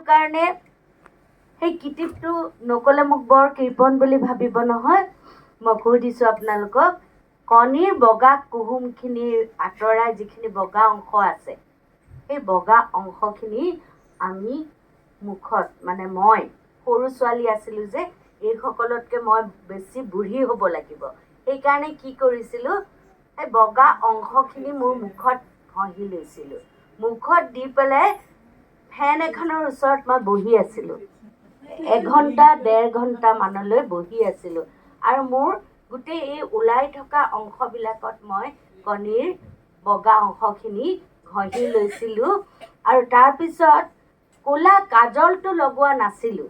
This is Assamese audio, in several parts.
কাৰণে সেই কিটিপটো নক'লে মোক বৰ কৃপণ বুলি ভাবিব নহয়। মই কৈ দিছোঁ আপোনালোকক, কণীৰ বগা কুহুমখিনিৰ আঁতৰাই যিখিনি বগা অংশ আছে, সেই বগা অংশখিনি আমি মুখত, মানে মই সৰু ছোৱালী আছিলোঁ যে, এইসকলতকৈ মই বেছি বুঢ়ী হ'ব লাগিব, সেইকাৰণে কি কৰিছিলোঁ, সেই বগা অংশখিনি মোৰ মুখত ঘঁহি লৈছিলোঁ। মুখত দি পেলাই ফেন এখনৰ ওচৰত মই বহি আছিলোঁ, এঘণ্টা ডেৰ ঘণ্টামানলৈ বহি আছিলোঁ। আৰু মোৰ গোটেই এই ওলাই থকা অংশবিলাকত মই কণীৰ বগা অংশখিনি ঘঁহি লৈছিলোঁ। আৰু তাৰপিছত ক'লা কাজলটো লগোৱা নাছিলোঁ,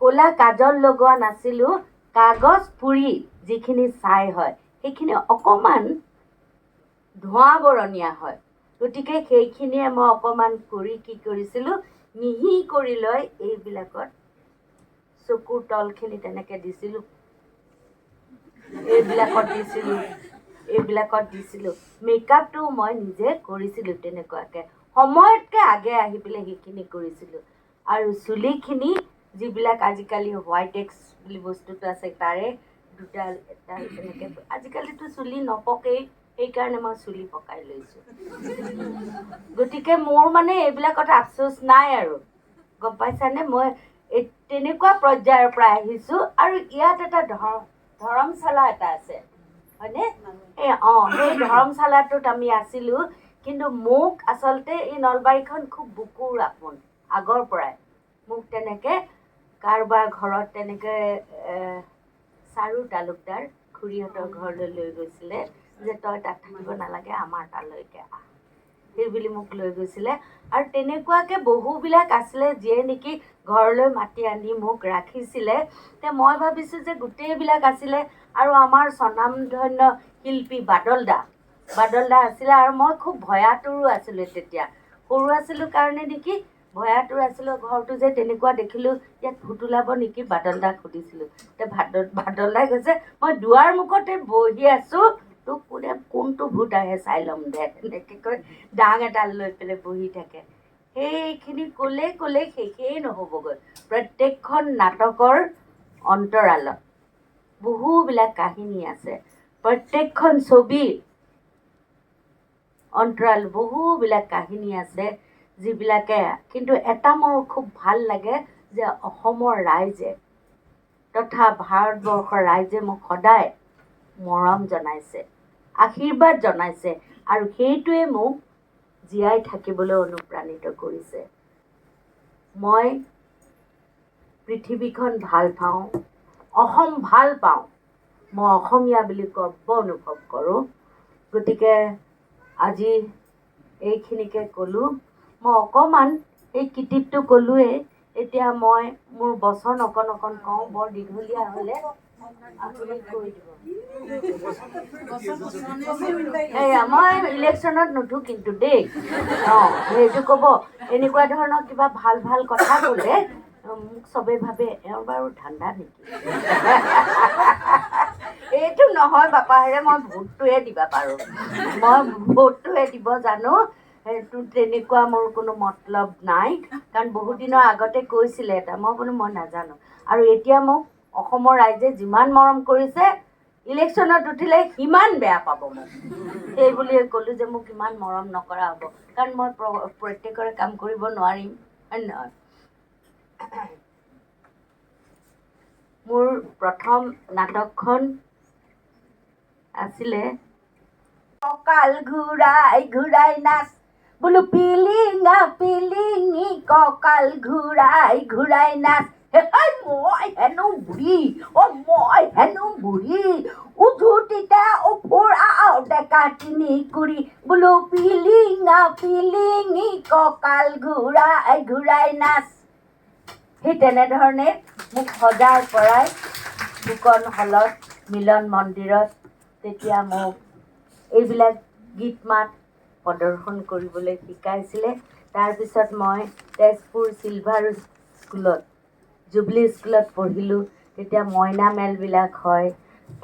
ক'লা কাজল লগোৱা নাছিলোঁ। কাগজ পুৰি যিখিনি ছাই হয় সেইখিনি অকণমান ধোঁৱা বৰণীয়া হয়, গতিকে সেইখিনিয়ে মই অকণমান কৰি কি কৰিছিলোঁ, মিহি কৰি লৈ এইবিলাকত চকুৰ তলখিনি তেনেকৈ দিছিলোঁ, এইবিলাকত দিছিলোঁ, এইবিলাকত দিছিলোঁ। মেকআপটো মই নিজে কৰিছিলোঁ তেনেকুৱাকৈ, সময়তকৈ আগে আহি পেলাই সেইখিনি কৰিছিলোঁ। আৰু চুলিখিনি যিবিলাক আজিকালি হোৱাইট এক্স বুলি বস্তুটো আছে, তাৰে দুডাল এডাল তেনেকৈ, আজিকালিতো চুলি নপকেই, সেইকাৰণে মই চুলি পকাই লৈছোঁ। গতিকে মোৰ মানে এইবিলাকত আফচোচ নাই আৰু, গম পাইছানে? মই এই তেনেকুৱা পৰ্যায়ৰ পৰা আহিছোঁ। আৰু ইয়াত এটা ধৰমশালা এটা আছে, হয়নে? এই অঁ, সেই ধৰমশালাটোত আমি আছিলোঁ। কিন্তু মোক আচলতে এই নলবাৰীখন খুব বুকুৰ আপোন আগৰ পৰাই। মোক তেনেকৈ কাৰোবাৰ ঘৰত তেনেকৈ চাৰু তালুকদাৰ খুৰীহঁতৰ ঘৰলৈ লৈ গৈছিলে, যে তই তাত থাকিব নালাগে, আমাৰ তালৈকে আহ, সেই বুলি মোক লৈ গৈছিলে। আৰু তেনেকুৱাকৈ বহুবিলাক আছিলে যিয়ে নেকি ঘৰলৈ মাতি আনি মোক ৰাখিছিলে। তে মই ভাবিছোঁ যে গোটেইবিলাক আছিলে। আৰু আমাৰ স্বনামধন্য শিল্পী বাদল দা, বাদল দা আছিলে। আৰু মই খুব ভয়াতুৰো আছিলোঁ তেতিয়া, সৰু আছিলোঁ কাৰণে নেকি ভয়াতুৰ আছিলোঁ। ঘৰটো যে তেনেকুৱা দেখিলোঁ, ইয়াত ভূত ওলাব নেকি, বাদল দাক সুধিছিলোঁ। তে বাদল দাই কৈছে, মই দুৱাৰ মুখতে বহি আছোঁ, তোক কোনে কোনটো ভূত আহে চাই ল'ম দে, এনেকৈ কৈ দাং এডাল লৈ পেলাই বহি থাকে। সেইখিনি ক'লে ক'লে শেষেই নহ'বগৈ। প্ৰত্যেকখন নাটকৰ অন্তৰালত বহুবিলাক কাহিনী আছে, প্ৰত্যেকখন ছবিৰ অন্তৰাল বহুবিলাক কাহিনী আছে, যিবিলাকে কিন্তু এটা মোৰ খুব ভাল লাগে যে অসমৰ ৰাইজে তথা ভাৰতবৰ্ষৰ ৰাইজে মোক সদায় মৰম জনাইছে, আশীৰ্বাদ জনাইছে, আৰু সেইটোৱে মোক জীয়াই থাকিবলৈ অনুপ্ৰাণিত কৰিছে। মই পৃথিৱীখন ভাল পাওঁ, অসম ভাল পাওঁ, মই অসমীয়া বুলি গৰ্ব অনুভৱ কৰোঁ। গতিকে আজি এইখিনিকে ক'লোঁ। মই অকণমান এই কিটিপটো ক'লোৱেই। এতিয়া মই মোৰ বচন অকণ অকণ কওঁ, বৰ দীঘলীয়া হ'লে আপুনি কৈ দিব। এয়া মই ইলেকশ্যনত নুঠো কিন্তু দেই, অঁ সেইটো ক'ব। এনেকুৱা ধৰণৰ কিবা ভাল ভাল কথা ক'লে মোক চবেই ভাবে এওঁৰ বাৰু ধান্দা নেকি। এইটো নহয় বাপাহেৰে, মই ভোটটোহে দিব পাৰোঁ, মই ভোটটোহে দিব জানো। সেইটো তেনেকুৱা মোৰ কোনো মতলব নাই। কাৰণ বহুত দিনৰ আগতে কৈছিলে এটা, মই বোলো মই নাজানো। আৰু এতিয়া মোক অসমৰ ৰাইজে যিমান মৰম কৰিছে, ইলেকশ্যনত উঠিলে সিমান বেয়া পাব মোক। সেই বুলিয়ে ক'লোঁ যে মোক ইমান মৰম নকৰা হ'ব, কাৰণ মই প্ৰত্যেকৰে কাম কৰিব নোৱাৰিম, হয় নহয়? মোৰ প্ৰথম নাটকখন আছিলে কঁকাল ঘূৰাই ঘূৰাই নাচ, বোলো পিলিঙা পিলিঙি কঁকাল ঘূৰাই ঘূৰাই নাচ। মই হেনো বুঢ়ী, অ মই হেনো বুঢ়ী, উজুতিতে ওফোৰা ডেকা 3 কুৰি, বোলো পিলিঙা পিলিঙি কঁকাল ঘূৰাই ঘূৰাই নাচ। সেই তেনেধৰণে মোক সজাই পৰাই ফুকন হলত, মিলন মন্দিৰত তেতিয়া মোক এইবিলাক গীত মাত প্ৰদৰ্শন কৰিবলৈ শিকাইছিলে। তাৰপিছত মই তেজপুৰ চিলভাৰ স্কুলত, জুবলি স্কুলত পঢ়িলোঁ। তেতিয়া মইনা মেলবিলাক হয়,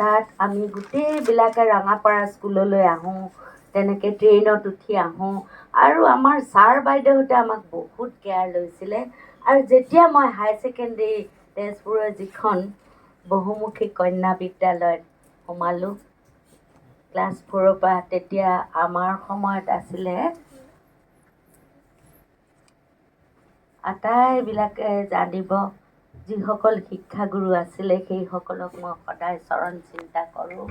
তাত আমি গোটেইবিলাকে ৰঙাপাৰা স্কুললৈ আহোঁ। তেনেকৈ ট্ৰেইনত উঠি আহোঁ। আৰু আমাৰ ছাৰ বাইদেউহঁতে আমাক বহুত কেয়াৰ লৈছিলে। আৰু যেতিয়া মই হায়াৰ ছেকেণ্ডেৰী তেজপুৰৰ যিখন বহুমুখী কন্যা বিদ্যালয়ত সোমালোঁ ক্লাছ ফ'ৰৰ পৰা, তেতিয়া আমাৰ সময়ত আছিলে আটাইবিলাকে জানিব, যিসকল শিক্ষাগুৰু আছিলে সেইসকলক মই সদায় চৰণ চিন্তা কৰোঁ।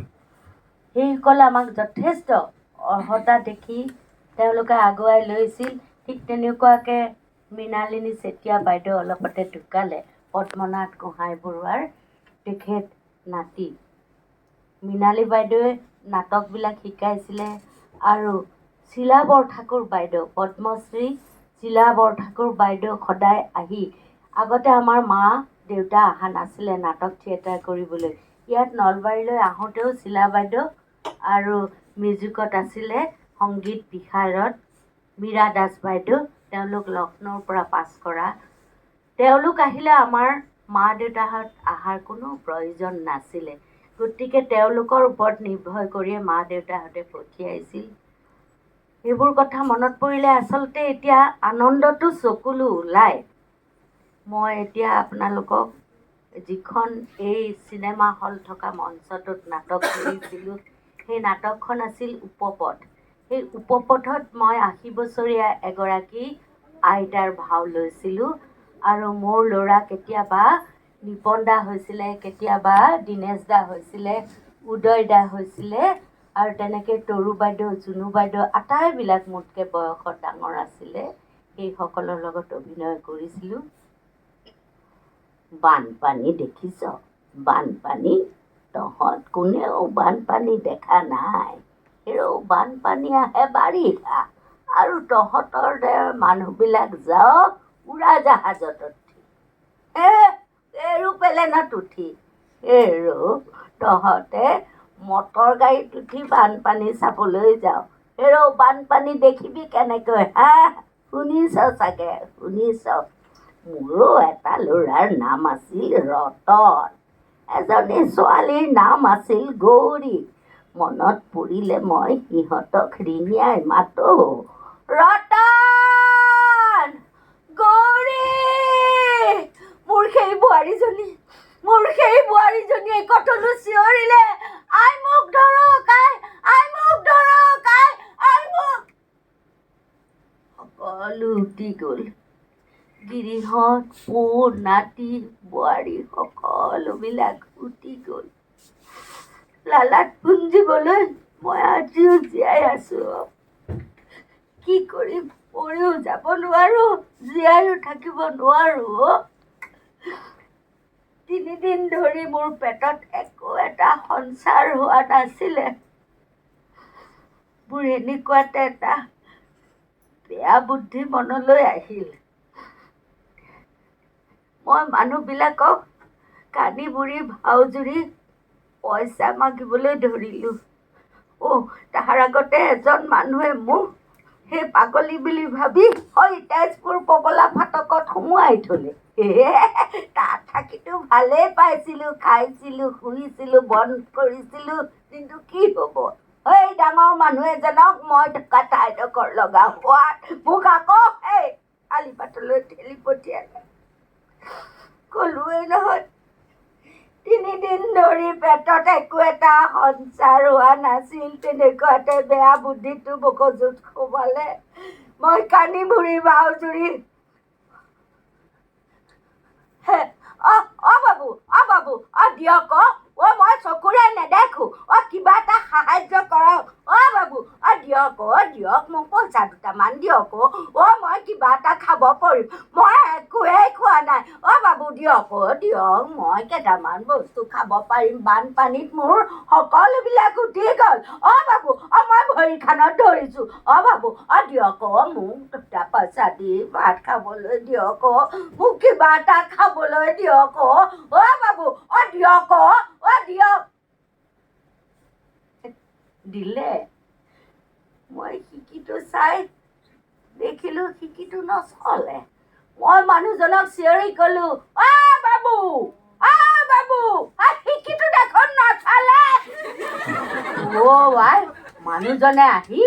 সেইসকলে আমাক যথেষ্ট অৰ্হতা দেখি তেওঁলোকে আগুৱাই লৈছিল। ঠিক তেনেকুৱাকৈ মৃণালিনী চেতিয়া বাইদেউ অলপতে ঢুকালে, পদ্মনাথ গোহাঁই বৰুৱাৰ তেখেত নাতি। মৃণালী বাইদেৱে নাটকবিলাক শিকাইছিলে। আৰু শীলা বৰঠাকুৰ বাইদেউ, পদ্মশ্ৰী শীলা বৰঠাকুৰ বাইদেউ সদায় আহি, আগতে আমাৰ মা দেউতা অহা নাছিলে নাটক থিয়েটাৰ কৰিবলৈ, ইয়াত নলবাৰীলৈ আহোঁতেও শীলা বাইদেউ আৰু মিউজিকত আছিলে সংগীত বিশাৰদ মীৰা দাস বাইদেউ, তেওঁলোক লক্ষ্ণৌৰ পৰা পাছ কৰা। তেওঁলোক আহিলে আমাৰ মা দেউতাহঁত অহাৰ কোনো প্ৰয়োজন নাছিলে, গতিকে তেওঁলোকৰ ওপৰত নিৰ্ভৰ কৰিয়ে মা দেউতাহঁতে পঠিয়াইছিল। সেইবোৰ কথা মনত পৰিলে আচলতে এতিয়া আনন্দটো চকুলো ওলায়। মই এতিয়া আপোনালোকক যিখন এই চিনেমা হল থকা মঞ্চটোত নাটক কৰিছিলোঁ, সেই নাটকখন আছিল উপপথ। সেই উপপথত মই 80 বছৰীয়া এগৰাকী আইতাৰ ভাও লৈছিলোঁ। আৰু মোৰ ল'ৰা কেতিয়াবা নিপন দা হৈছিলে, কেতিয়াবা দীনেশ দা হৈছিলে, উদয় দা হৈছিলে, আৰু তেনেকৈ তৰু বাইদেউ, জুনু বাইদেউ আটাইবিলাক মোতকৈ বয়সত ডাঙৰ আছিলে, সেইসকলৰ লগত অভিনয় কৰিছিলোঁ। বানপানী দেখিছ? বানপানী তহঁত কোনেও বানপানী দেখা নাই। হেৰৌ, বানপানী আহে বাৰিষা, আৰু তহঁতৰ মানুহবিলাক যাওঁ উৰাজাহাজত উঠি, এৰোপ্লেনত উঠি। হেৰৌ, তহঁতে মটৰ গাড়ীত উঠি বানপানী চাবলৈ যাওঁ। হেৰৌ, বানপানী দেখিবি কেনেকৈ? হা, শুনিছ চাগে, শুনিছ? মোৰো এটা ল'ৰাৰ নাম আছিল ৰতন, এজনী ছোৱালীৰ নাম আছিল গৌৰী। মনত পৰিলে মই সিহঁতক ৰিঙিয়াই মাতো, ৰতন, গৌৰী, মোৰ সেই বোৱাৰীজনী, মোৰ সেই বোৱাৰীজনীয়ে কতনো চিঞৰিলে, আই মোক ধৰক, আই, আই মোক ধৰক, আই, আই মোক। সকলো উটি গ'ল, গিৰিহঁত, পো, নাতি, বোৱাৰী সকলোবিলাক উটি গ'ল। লালাত পুঞ্জিবলৈ মই আজিও জীয়াই আছোঁ। কি কৰিম, মৰিও যাব নোৱাৰোঁ, জীয়াইও থাকিব নোৱাৰোঁ। 3 দিন ধৰি মোৰ পেটত একো এটা সঞ্চাৰ হোৱা নাছিলে। মোৰ এনেকুৱাতে এটা বেয়া বুদ্ধি মনলৈ আহিল। মই মানুহবিলাকক কানি বুৰি ভাও জুৰি পইচা মাগিবলৈ ধৰিলোঁ। অ', তাৰ আগতে এজন মানুহে মোক সেই পাগলী বুলি ভাবি হয় তেজপুৰ পগলা ফাটকত সোমোৱাই থ'লে। তাত থাকিতো ভালেই পাইছিলোঁ, খাইছিলোঁ, শুইছিলোঁ, বন কৰিছিলোঁ, কিন্তু কি হ'ব, সেই ডাঙৰ মানুহ এজনক মই থকা ঠাইডোখৰ লগা হোৱাত মোক আকৌ সেই আলিবাটলৈ ঠেলি পঠিয়ালে। ক'লোৱেই নহয়, 3 দিন ধৰি পেটত একো এটা সঞ্চাৰ হোৱা নাছিল। তেনেকুৱাতে বেয়া বুদ্ধিটো মগজুত সোমালে। মই কানি বুৰি ভাও জুৰি, অ অ বাবু, অ বাবু, অ দিয়ক, অ অ মই চকুৰে নেদেখো, অ কিবা এটা সাহায্য কৰক, অ বাবু, অ দিয়ক, অ দিয়ক, মোক পইচা দুটামান দিয়ক, অ অ মই কিবা এটা খাব পাৰিম, মই একোৱেই খোৱা নাই, অ বাবু দিয়ক, অ দিয়ক, মই কেইটামান বস্তু খাব পাৰিম, বানপানীত মোৰ সকলোবিলাক উটি গ'ল, অ বাবু, অ মই ভৰিখনত ধৰিছোঁ, অ বাবু, অ দিয়ক, অ মোক দুটা পইচা দি ভাত খাবলৈ দিয়ক, অ মোক কিবা এটা খাবলৈ দিয়ক, অ অ বাবু, অ দিয়ক, অ অ দিয়ক। দিলে। মই সিকিটো চাই দেখিলোঁ সিকিটো নচলে। মই মানুহজনক চিঞৰি ক'লো, অ বাবু, অ বাবু, সিকিটো দেখোন নচলে। অ' আই, মানুহজনে আহি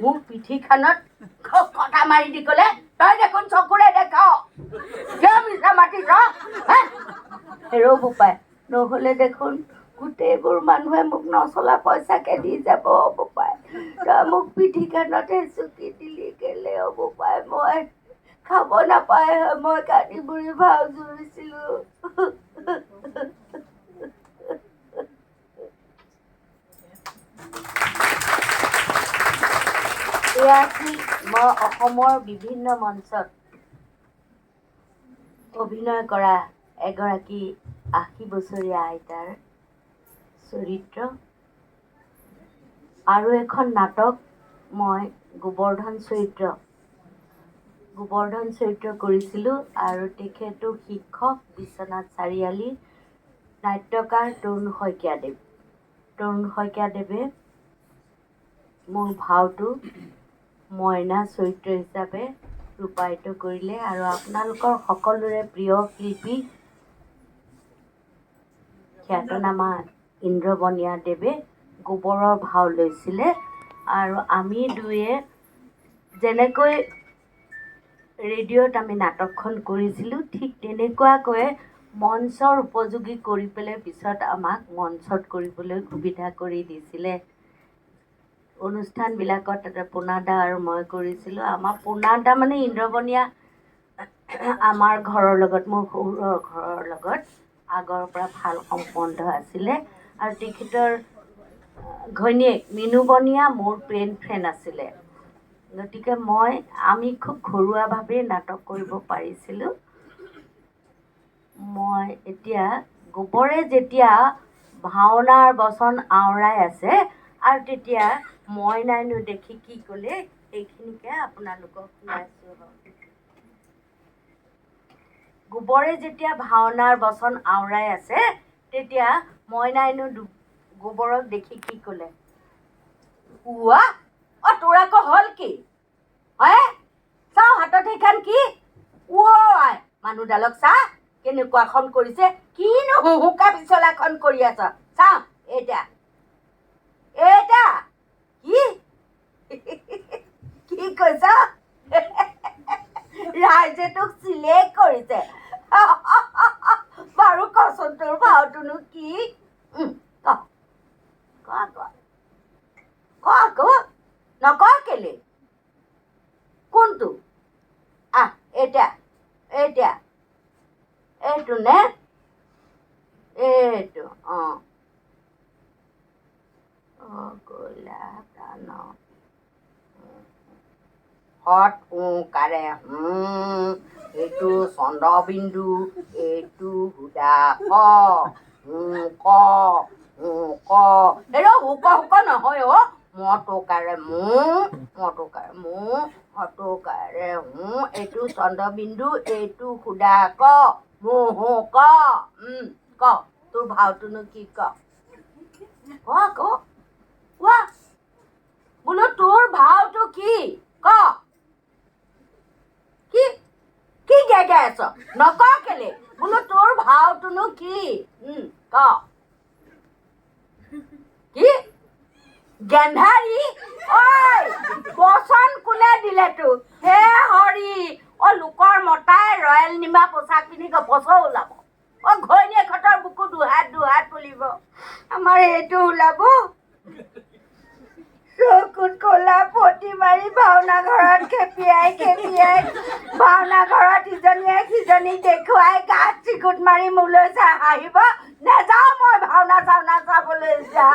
মোক পিঠিখনত কটা মাৰি দি ক'লে, তই দেখোন চকুৰে দেখ, কিয় মিছা মাতিছ হে? হেৰৌ বোপাই, নহ'লে দেখোন গোটেইবোৰ মানুহে মোক নচলা পইচাকে দি যাব। বোপাই, তই মোক পিঠিখনত হেঁচুকি দিলি কেলে? অ বোপাই, মই খাব নাপায় মই কানি বুঢ়ি ভাও জুৰিছিলোঁ। এয়া আছিল মই অসমৰ বিভিন্ন মঞ্চত অভিনয় কৰা এগৰাকী 80 বছৰীয়া আইতাৰ চৰিত্ৰ। আৰু এখন নাটক মই গোবৰ্ধন চৰিত্ৰ কৰিছিলোঁ আৰু তেখেতো শিক্ষক বিশ্বনাথ চাৰিআলি নাট্যকাৰ তৰুণ শইকীয়াদেৱ। তৰুণ শইকীয়াদেৱে মোৰ ভাওটো মইনা চৰিত্ৰ হিচাপে ৰূপায়িত কৰিলে। আৰু আপোনালোকৰ সকলোৰে প্ৰিয় শিল্পী খ্যাতনামা ইন্দ্ৰ বনিয়াদেৱে গোবৰৰ ভাও লৈছিলে। আৰু আমি দুয়ে যেনেকৈ ৰেডিঅ'ত আমি নাটকখন কৰিছিলোঁ, ঠিক তেনেকুৱাকৈয়ে মঞ্চৰ উপযোগী কৰি পেলাই পিছত আমাক মঞ্চত কৰিবলৈ সুবিধা কৰি দিছিলে। অনুষ্ঠানবিলাকত তাতে পোনাদা আৰু মই কৰিছিলোঁ। আমাৰ পোনাদা মানে ইন্দ্ৰবনীয়া আমাৰ ঘৰৰ লগত, মোৰ শহুৰৰ ঘৰৰ লগত আগৰ পৰা ভাল সম্বন্ধ আছিলে। আৰু তেখেতৰ ঘৈণীয়েক মিনু বনিয়া মোৰ পেন ফ্ৰেণ্ড আছিলে। গতিকে আমি খুব ঘৰুৱাভাৱেই নাটক কৰিব পাৰিছিলোঁ। মই এতিয়া গোবৰে যেতিয়া ভাওনাৰ বচন আওৰাই আছে আৰু তেতিয়া মইনাইনো দেখি কি ক'লে, এইখিনিকে আপোনালোকক শুনাইছোঁ। গোবৰে যেতিয়া ভাওনাৰ বচন আওৰাই আছে তেতিয়া মইনাইনো গোবৰক দেখি কি ক'লে, উৱা অ তোৰ আকৌ হ'ল কি হয়, চাওঁ হাতত সেইখন কি, আই মানুহডালক চা কেনেকুৱাখন কৰিছে, কিনো হুহুকা পিছলাখন কৰি আছ, চাওঁ এতিয়া এটা কি কি কৈছ, ৰাইজে তোক চিলেক্ট কৰিছে। বাৰু কচোন তোৰ ভাওটোনো কি, ক ক ক আকৌ নক কেলে, কোনটো, আহ এতিয়া এতিয়া এইটো নে এইটো, অঁ অ গলা প্ৰাণ সৎ ওকাৰে হুঁ, এইটো চন্দ্ৰবিন্দু, এইটো সুদা ক, হুঁ ক, হুঁ ক, এই হুক হুক নহয় অ, মটোকাৰে মু, মটোকাৰে মু, হটোকাৰে হুঁ, এইটো চন্দ্ৰবিন্দু, এইটো সুদা ক, মু হু ক, ক তোৰ ভাওটোনো কি, ক ক আকৌ কোৱা, বোলো তোৰ ভাওটো কি, ক, কি কি গাই গাই আছ, নক কেলে, বোলো তোৰ ভাওটোনো কি, ক, কি গেন্ধাৰী, ঐ বচন কোনে দিলে তোক, হে হৰি, অ লোকৰ মতাই ৰয়েল নিমা পোচাক পিন্ধি গপচৰ ওলাব, অ ঘৈণীয়েকহঁতৰ বুকু দুহাত দুহাত ফুলিব, আমাৰ এইটো ওলাব, চকুত ক'লা পটি মাৰি ভাওনা ঘৰত খেপিয়াই খেপিয়াই ভাওনা ঘৰত ইজনীয়ে সিজনীক দেখুৱাই গাত চিকুট মাৰি মোলৈ চাই হাঁহিব, নেযাওঁ মই ভাওনা চাওনা চাবলৈ যা।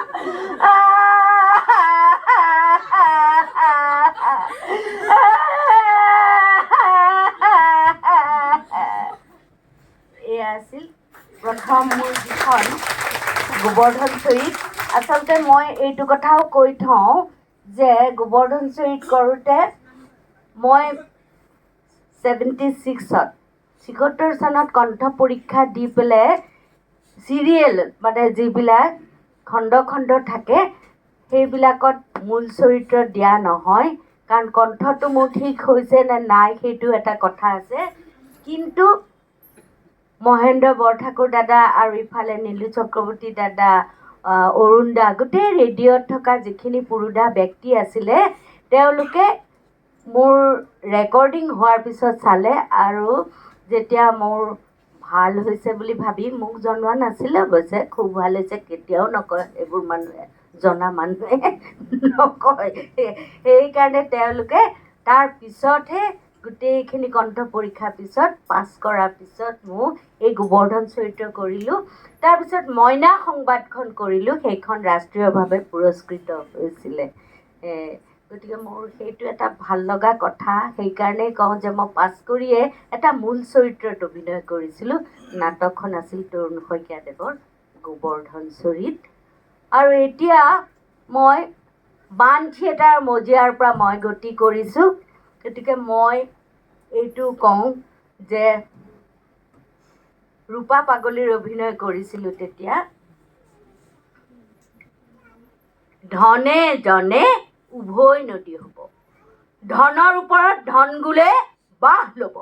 এয়া আছিল প্ৰথম মোৰ যিখন গোবৰ্ধন চৰিত। আচলতে মই এইটো কথাও কৈ থওঁ যে গোবৰ্ধন চৰিত কৰোঁতে মই 76 চনত কণ্ঠ পৰীক্ষা দি পেলাই চিৰিয়েল মানে যিবিলাক খণ্ড খণ্ড থাকে সেইবিলাকত মূল চৰিত্ৰ দিয়া নহয়, কাৰণ কণ্ঠটো মোৰ ঠিক হৈছে নে নাই সেইটো এটা কথা আছে। কিন্তু মহেন্দ্ৰ বৰঠাকুৰ দাদা আৰু ইফালে নীলু চক্ৰৱৰ্তী দাদা, অৰুণ দা, গোটেই ৰেডিঅ'ত থকা যিখিনি পুৰোধা ব্যক্তি আছিলে তেওঁলোকে মোৰ ৰেকৰ্ডিং হোৱাৰ পিছত চালে আৰু যেতিয়া মোৰ ভাল হৈছে বুলি ভাবি মোক জনোৱা নাছিলে অৱশ্যে, খুব ভাল হৈছে কেতিয়াও নকয়, এইবোৰ মানুহে জনা মানুহে নকয়। সেইকাৰণে তেওঁলোকে তাৰ পিছতহে গোটেইখিনি কণ্ঠ পৰীক্ষাৰ পিছত পাছ কৰাৰ পিছত মোক এই গোবৰ্ধন চৰিত্ৰ কৰিলোঁ। তাৰপিছত মইনা সংবাদখন কৰিলোঁ, সেইখন ৰাষ্ট্ৰীয়ভাৱে পুৰস্কৃত হৈছিলে। গতিকে মোৰ সেইটো এটা ভাল লগা কথা, সেইকাৰণেই কওঁ যে মই পাছ কৰিয়ে এটা মূল চৰিত্ৰত অভিনয় কৰিছিলোঁ। নাটকখন আছিল তৰুণ শইকীয়াদেৱৰ গোবৰ্ধন চৰিত। আৰু এতিয়া মই বান থিয়েটাৰ মজিয়াৰ পৰা মই গতি কৰিছোঁ। গতিকে মই এইটো কওঁ যে ৰূপা পাগলীৰ অভিনয় কৰিছিলোঁ তেতিয়া। ধনে জনে উভৈ নদী হ'ব, ধনৰ ওপৰত ধনগুলে বাহ ল'ব,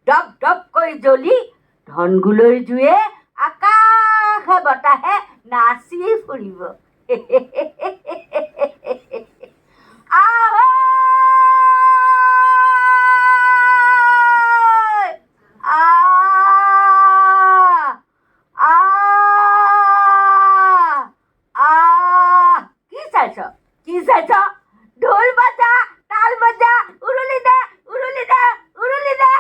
দপ দপকৈ জ্বলি ধনগুলৈ জুয়ে আকাশে বতাহে নাচি ফুৰিব। কি চাইছ, কি চাইছ? ঢোল বাজা, তাল বাজা, উৰুলি দে, উৰুলি দে, উৰুলি দে।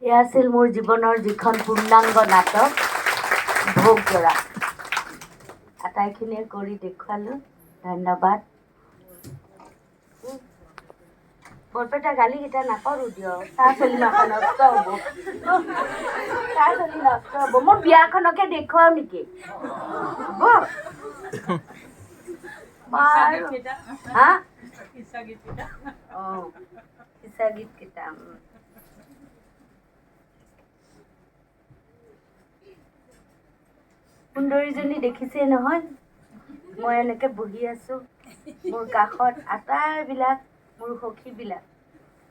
এয়া আছিল মোৰ জীৱনৰ যিখন পূৰ্ণাংগ নাটক ভোগজৰা। আটাইখিনিয়ে কৰি দেখুৱালোঁ, ধন্যবাদ। বৰপেটা গালিকেইটা নকৰোঁ দিয়ক, চাহ চলিমাখন নষ্ট হ'ব, চাহ চলি নষ্ট হ'ব। মোৰ বিয়াখনকে দেখুৱাওঁ নেকি? হ'ব বাৰু। হা, অঁ, সিঁচা গীতকেইটা। সুন্দৰীজনী দেখিছে নহয়, মই এনেকৈ বহি আছোঁ, মোৰ কাষত আটাইবিলাক মোৰ সখীবিলাক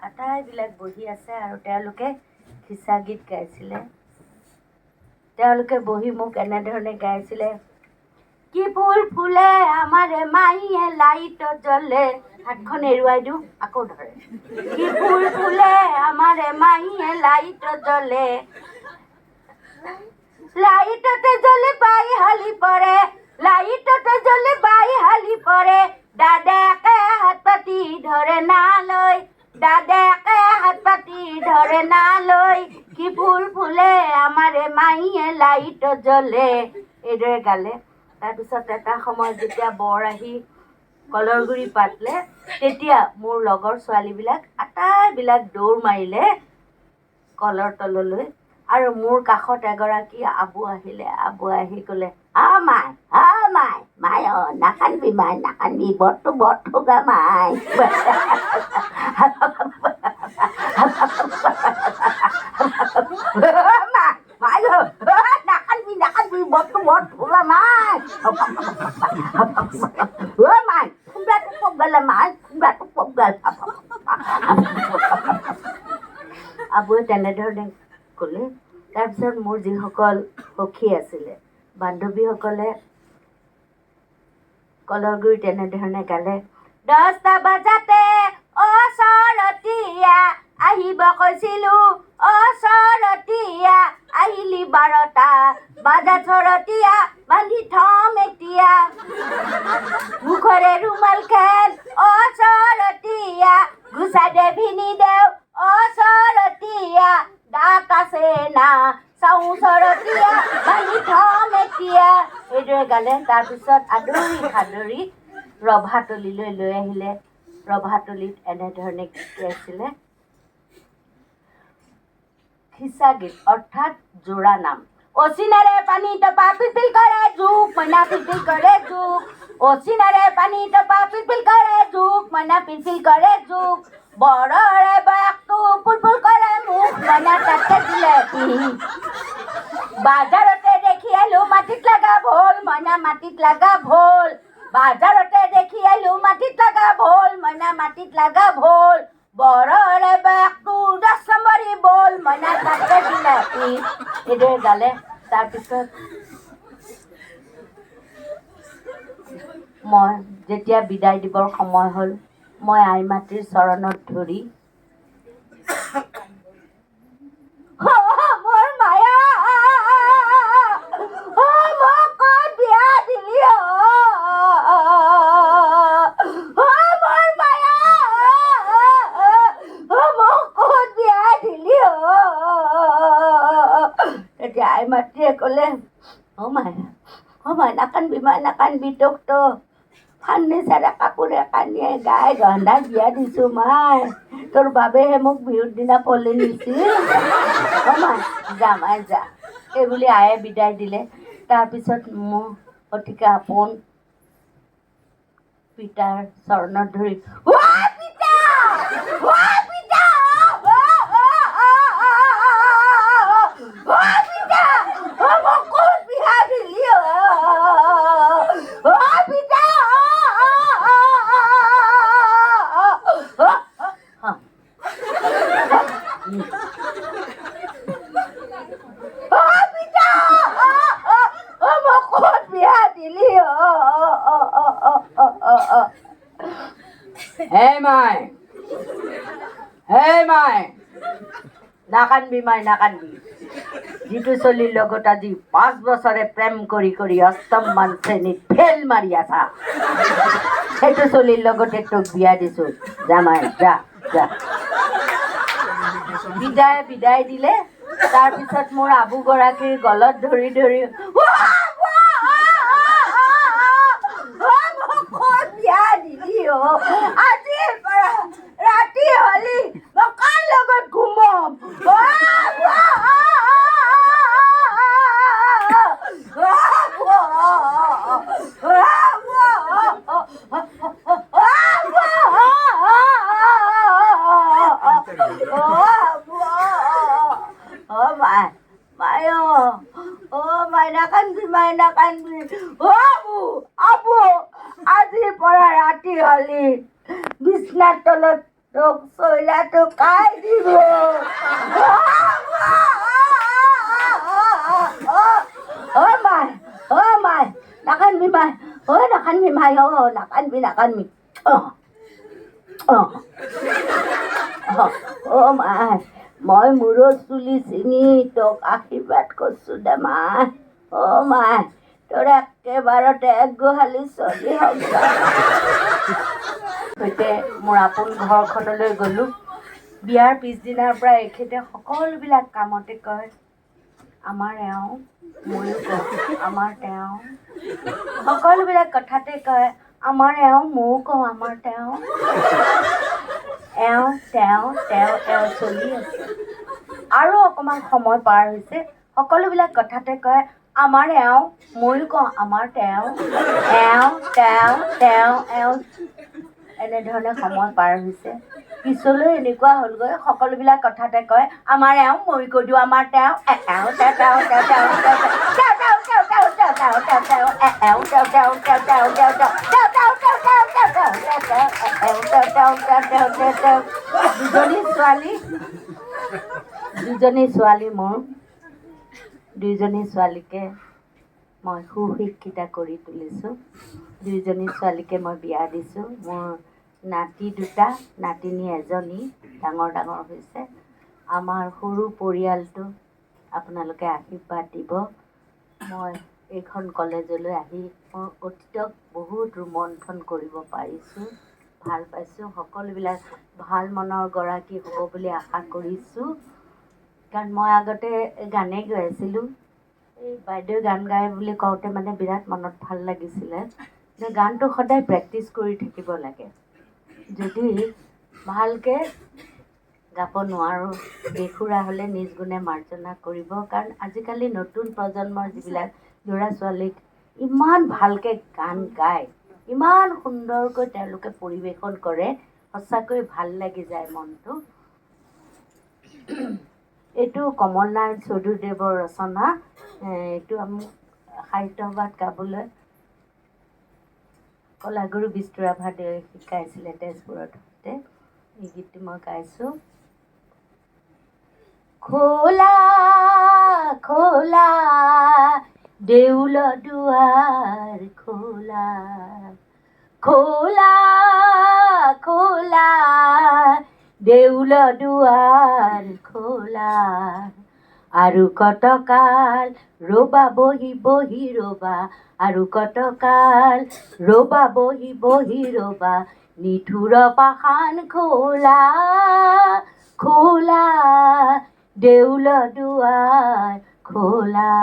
আটাইবিলাক বহি আছে আৰু তেওঁলোকে খিচা গীত গাইছিলে। তেওঁলোকে বহি মোক এনেধৰণে গাইছিলে, কি ফুল ফুলে আমাৰে মায়ে লাইট জ্বলে, হাতখন এৰুৱাই দিওঁ আকৌ ধৰে। কি ফুল ফুলে আমাৰে মায়ে লাইট জ্বলে, লাইটতে জ্বলে বাই হালি পৰে, লাইটতে জ্বলে বাই হালি পৰে, দাদাকে হাত পাতি ধৰে নালৈ, দাদাকে হাত পাতি ধৰে নালৈ, কি ফুল ফুলে আমাৰে মায়ে লাইট জ্বলে, এইদৰে গালে। তাৰপিছত এটা সময়ত যেতিয়া বৰ আহি কলৰ গুৰি পাতিলে, তেতিয়া মোৰ লগৰ ছোৱালীবিলাক আটাইবিলাক দৌৰ মাৰিলে কলৰ তললৈ, আৰু মোৰ কাষত এগৰাকী আবু আহিলে। আবু আহি ক'লে, আ মাই, আ মাই, মাই অ নাকান্দিবি মাই, নাকান্দিবি, বৰটো বৰ ঠগা মাই। মাই নাকান্দিবি, নাকান্দিবি, বৰটো বৰ ঠগা মাই। অ মাই, খুন্দাটো পক গ'লে মাই, খুন্দাটো পক গ'ল। আবুৱে তেনেধৰণে ক'লে। তাৰপিছত মোৰ যিসকল সখী আছিলে, বান্ধৱীসকলে কলৰ গুৰি তেনেধৰণে গালে, 10টা বজাতে অ চৰতীয়া আহিব কৈছিলোঁ, অ চৰতীয়া আহিলি 12টা বাজা চৰতীয়া বান্ধি থম এতিয়া, মুখৰে ৰুমাল খেল অ চৰতীয়া গুচাই দে ভিনি দেও অ চৰতীয়া দাঁত আছে না চাওঁ চৰতীয়া বান্ধি থম এতিয়া, এইদৰে গালে। তাৰপিছত আদৰি সাদৰি ৰভাতলীলৈ লৈ আহিলে। ৰভাতলীত এনেধৰণে গীত গাইছিলে, খিচা গীত অৰ্থাৎ জোৰা নাম। অচিনাৰে পানী টপা পিলপিল কৰে জোক, মইনা পিলপিল কৰে জোক। অচিনাৰে পানী টপা পিলপিল কৰে জোক, মইনা পিলপিল কৰে জোক। বৰৰে বয়সটো পুলপুল কৰে মুখ, মইনা তাতে জিলেপি। বাজাৰতে দেখি আহিলো মাটিত লগা ভোল, মইনা মাটিত লগা ভোল। বাজাৰতে দেখি আহিলো মাটিত লগা ভোল, মইনা মাটিত লগা ভোল। বৰৰে বয়সটো 10 নম্বৰী বল, মইনা তাতে জিলেপি। এইদৰে গালে। তাৰপিছত মই যেতিয়া বিদায় দিবৰ সময় হ'ল, মই আই মাতৃৰ চৰণত ধৰি, মোৰ মায়া, মোক ক'ত বিয়া দিলি, মোৰ মায়া, মোক ক'ত বিয়া দিলি? তেতিয়া আই মাতৃয়ে ক'লে, অ' মাই, অ' মাই, নাকান্দিবি মাই, নাকান্দিবি। তোক তো ফাৰ্নিচাৰে কাপোৰে কানিয়ে গাই গহনাই বিয়া দিছোঁ মাই, তোৰ বাবেহে মোক বিহুৰ দিনা পলি নিছিল। অ' মাই, যা মাই যা, এইবুলি আয়ে বিদায় দিলে। তাৰপিছত মোৰ অতিকে আপোন পিতাৰ চৰণত ধৰি, পিতা, পিতা, পিতা, মোক ক'ত বিয়া দিলি, অ পিতা? পিতা, মোক ক'ত বিয়া দিলি? হে মাই, হে মাই, নাকান্দিবি মাই, নাকান্দিবি। যিটো চলিৰ লগত আজি 5 বছৰে প্ৰেম কৰি কৰি অষ্টমমান শ্ৰেণীত ফেইল মাৰি আছা, সেইটো চলিৰ লগতে তোক বিয়া দিছোঁ। যা মাই, যা যা। বিদায় বিদায় দিলে। তাৰপিছত মোৰ আবুগৰাকীৰ গলত ধৰি ধৰি, বিয়া দিলি অ, আজিৰ পৰা ৰাতি হলি মই কাৰ লগত ঘুমাম? অ আবু, অ মাই, মাই, অ অ মাই, নাকান্দিবি মাই, নাকান্দিবি। অ আবু, আবু, আজিৰ পৰা ৰাতি হলি বিছনাৰ তলত তোক চৈলাটো কাই দিব? অ মাই, অ মাই, নাকান্দিবি মাই, অ নাকান্দিবি মাই, অ নাকান্দিবি, নাকান্দিবি। অ অ অ মাই, মই মূৰৰ চুলি ছিঙি তোক আশীৰ্বাদ কৰিছোঁ দে মাই। অ মাই, তোৰ একেবাৰতে এক গোহালি চলি হওক। সৈতে মোৰ আপোন ঘৰখনলৈ গ'লোঁ। বিয়াৰ পিছদিনাৰ পৰা এখেতে সকলোবিলাক কামতে কয়, আমাৰ এওঁ। ময়ো কওঁ, আমাৰ তেওঁ। সকলোবিলাক কথাতে কয়, আমাৰ এওঁ। ময়ো কওঁ, আমাৰ তেওঁ। এওঁ তেওঁ, তেওঁ এওঁ চলি আছে। আৰু অকণমান সময় পাৰ হৈছে, সকলোবিলাক কথাতে কয়, আমাৰ এওঁ। ময়ো কওঁ, আমাৰ তেওঁ। এওঁ তেওঁ, তেওঁ এওঁ, এনেধৰণে সময় পাৰ হৈছে। পিছলৈ এনেকুৱা হ'লগৈ, সকলোবিলাক কথাতে কয়, আমাৰ এওঁ। ময়ো কৈ দিওঁ, আমাৰ তেওঁ। এওঁ তেওঁ, তেওঁ তেওঁ, তেওঁ তেওঁ, তেওঁ তেওঁ, তেওঁ তেওঁ, তেওঁ তেওঁ, তেওঁ এওঁ তেওঁ, তেওঁ তেওঁ, তেওঁ তেওঁ, তেওঁ তেওঁ, তেওঁ তেওঁ, তেওঁ তেওঁ, তেওঁ এওঁ তেওঁ, তেওঁ তেওঁ, তেওঁ তেওঁ, তেওঁ। দুজনী ছোৱালী, দুজনী ছোৱালী মোৰ। দুইজনী ছোৱালীকে মই সুশিক্ষিতা কৰি তুলিছোঁ। দুইজনী ছোৱালীকে মই বিয়া দিছোঁ। মোৰ নাতি দুটা, নাতিনী এজনী, ডাঙৰ ডাঙৰ হৈছে। আমাৰ সৰু পৰিয়ালটো আপোনালোকে আশীৰ্বাদ দিব। মই এইখন কলেজলৈ আহি মোৰ অতীতক বহুত ৰোমন্থন কৰিব পাৰিছোঁ, ভাল পাইছোঁ। সকলোবিলাক ভাল মনৰ গৰাকী হ'ব বুলি আশা কৰিছোঁ। কাৰণ মই আগতে গানেই গাই আছিলোঁ। এই বাইদেৱে গান গায় বুলি কওঁতে মানে বিৰাট মনত ভাল লাগিছিলে। গানটো সদায় প্ৰেক্টিচ কৰি থাকিব লাগে। যদি ভালকৈ গাব নোৱাৰোঁ। বেসুৰা হ'লে নিজ গুণে মাৰ্জনা কৰিব, কাৰণ আজিকালি নতুন প্ৰজন্মৰ যিবিলাক ল'ৰা ছোৱালীক ইমান ভালকৈ গান গায়, ইমান সুন্দৰকৈ তেওঁলোকে পৰিৱেশন কৰে, সঁচাকৈ ভাল লাগি যায় মনটো। এইটো কমল নাৰায়ণ চৌধুৰীদেৱৰ ৰচনা। এইটো আমি সাহিত্য সভাত গাবলৈ কলাগুৰু বিষ্ণু ৰাভাদেৱে শিকাইছিলে তেজপুৰত থাকোঁতে। এই গীতটো মই গাইছোঁ। খোলা খোলা দেউল দুৱাৰ খোলা, খোলা খোলা দেউল দুৱাৰ খোলা, আৰু কতকাল ৰ'বা বহি বহি ৰ'বা, আৰু কতকাল ৰ'বা বহি বহি ৰ'বা, নিঠুৰ পাষাণ খোলা খোলা দেউল দুৱাৰ খোলা।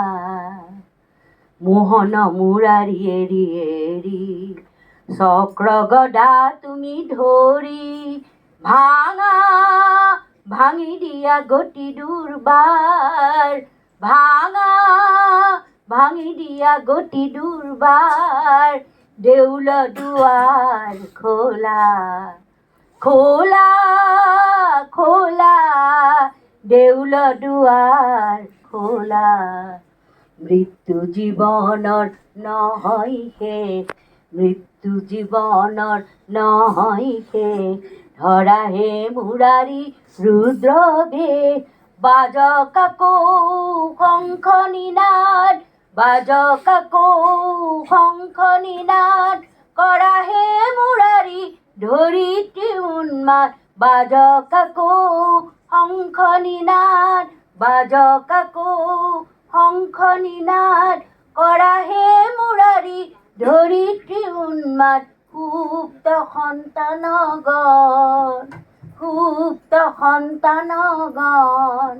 মোহন মুৰাৰী এৰি এৰি চক্ৰ গদা তুমি ধৰি, ভাঙা ভাঙি দিয়া গতি দুৰ্বাৰ, ভাঙা ভাঙি দিয়া গতি দুৰ্বাৰ, দেউল দুৱাৰ খোলা খোলা খোলা দেউল দুৱাৰ খোলা। মৃত্যু জীৱনৰ নহয় শেষ, মৃত্যু জীৱনৰ নহয় শেষ, ধৰা হে মুৰাৰী ৰুদ্ৰ বেশ, বাজক আকৌ শংখ নিনাদ, বাজক আকৌ শংখ নিনাদ, কৰা হে মুৰাৰী ধৰিত্ৰী উন্মাদ, বাজক আকৌ শংখ নিনাদ, বাজক আকৌ শংখ নিনাদ, কৰা হে মুৰাৰী ধৰিত্ৰী উন্মাদ, সুপ্ত সন্তানগণ, সুপ্ত সন্তানগণ,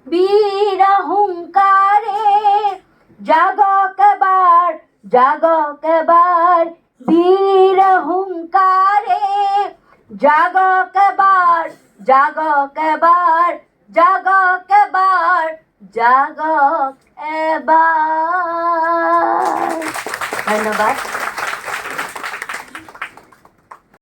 বীৰ হুংকাৰে জাগক এবাৰ, জাগক এবাৰ, বীৰ হুংকাৰে জাগক এবাৰ, জাগক এবাৰ, জাগক এবাৰ, জাগক এবাৰ। ধন্যবাদ।